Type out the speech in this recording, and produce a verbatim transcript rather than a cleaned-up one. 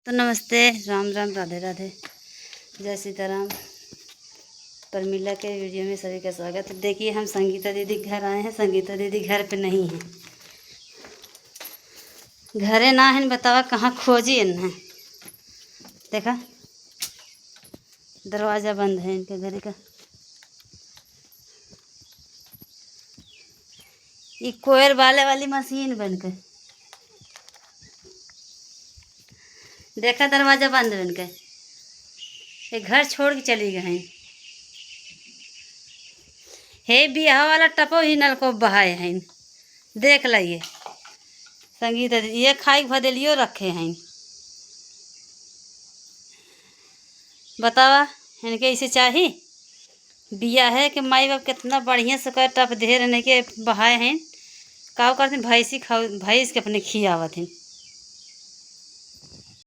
तो नमस्ते, राम राम, राधे राधे, जय सीताराम। प्रमिला के वीडियो में सभी का स्वागत है। देखिए, हम संगीता दीदी के घर आए हैं, संगीता दीदी घर पे नहीं है, घरे ना है। बतावा, कहाँ खोजी इन्हें? देखा, दरवाजा बंद है इनके घरे का। ई कोयर बाले वाली मशीन बन के, देखा, दरवाजा बंद बन के ये घर छोड़ के चली गई हैं। हे बियाह वाला टपो ही नलको बहाए हैं। देख लाइए संगीता दीदी, ये खाई के भदेलियो रखे हैं। बतावा, इनके इसे चाही? बियाहे के माई बाप कितना बढ़िया से कर टप देहे रहने के बहाए हैं। का करते हैं, भैंसी खाओ, भैंस के अपने खियावत हैं।